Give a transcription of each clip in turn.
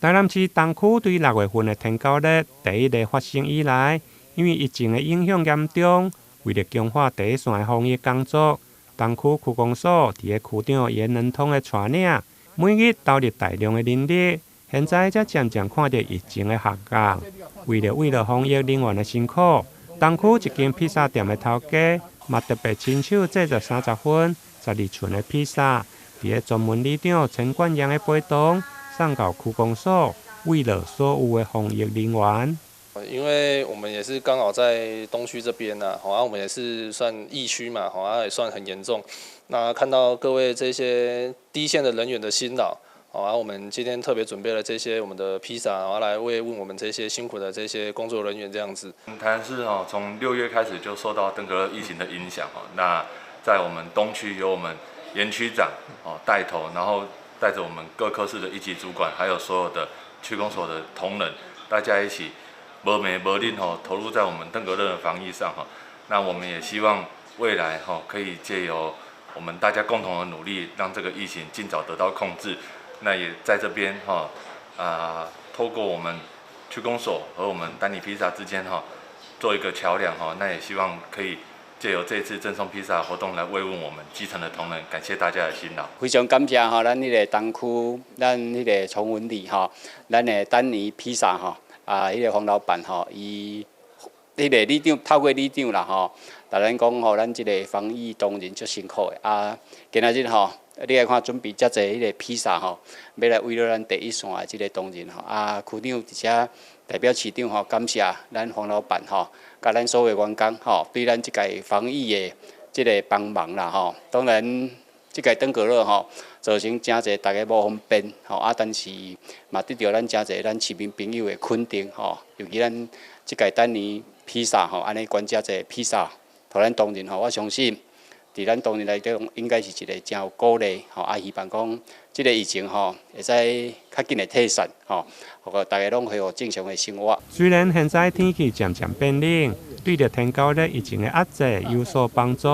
台南市東區對六月份的天狗熱第一例發生以來，因為疫情的影響嚴重，為著強化第一線的防疫工作，東區區公所佇咧區長顏能通的帶領，每日投入大量的人力，現在才漸漸看著疫情的下降。為著慰勞防疫人員的辛苦，東區一間披薩店的頭家嘛特別親手製作30份12寸的披薩，佇咧專門里長陳冠陽的陪同，送到區公所，慰勞所有的防疫人員。因為我們也是剛好在東區這邊呐，好啊，我們也是算疫區嘛，好啊，也算很嚴重。那看到各位這些第一線的人員的辛勞，好啊，我們今天特別準備了這些我們的披薩，然後來慰問我們這些辛苦的這些工作人員，這樣子。台南市哦，從6月開始就受到登革熱疫情的影響哦。那在我們東區由我們顏區長哦帶頭，然後帶着我們各科室的一級主管，還有所有的區公所的同仁，大家一起無暝無日吼，投入在我們登革熱的防疫上哈。那我們也希望未來哈可以借由我們大家共同的努力，讓這個疫情盡早得到控制。那也在這邊哈啊，透過我們區公所和我們丹尼披薩之間哈做一個橋梁哈。那也希望可以借由這次贈送披薩活動來慰問我們基層的同仁，感謝大家的辛勞。非常感謝吼，咱彼个東區，咱彼个崇文里吼，咱的丹尼披薩吼，啊，彼个黃老闆吼，伊彼个里長透過里長啦吼，共咱講吼，咱這个防疫同仁足辛苦的啊，今仔日吼，你來看準備遮濟彼个披薩吼，欲來慰勞咱第一線的這个同仁吼，啊，區長佇遮代表市長吼，感謝咱黃老闆吼，佮咱所有員工吼，對咱這屆防疫的這个幫忙啦吼。當然，這屆登革熱吼，造成誠濟大家無方便吼，啊，但是嘛得著咱誠濟咱市民朋友的肯定吼，尤其咱這屆丹尼披薩吼，按呢捐遮濟披薩，予咱同仁吼，我相信佇咱同仁來講，應該是一个誠有鼓勵吼，啊，希望講這个疫情吼，會使較緊的退散吼，予大家攏恢復正常的生活。雖然現在天氣漸漸變冷，對著天狗熱疫情的壓制有所幫助，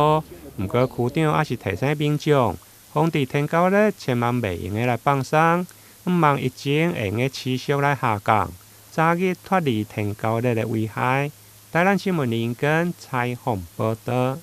毋過區長猶是提醒民眾，防治天狗熱千萬袂用得來放鬆，毋望疫情會用得持續來下降，早日脫離天狗熱的危害。台南新聞林根採訪報導。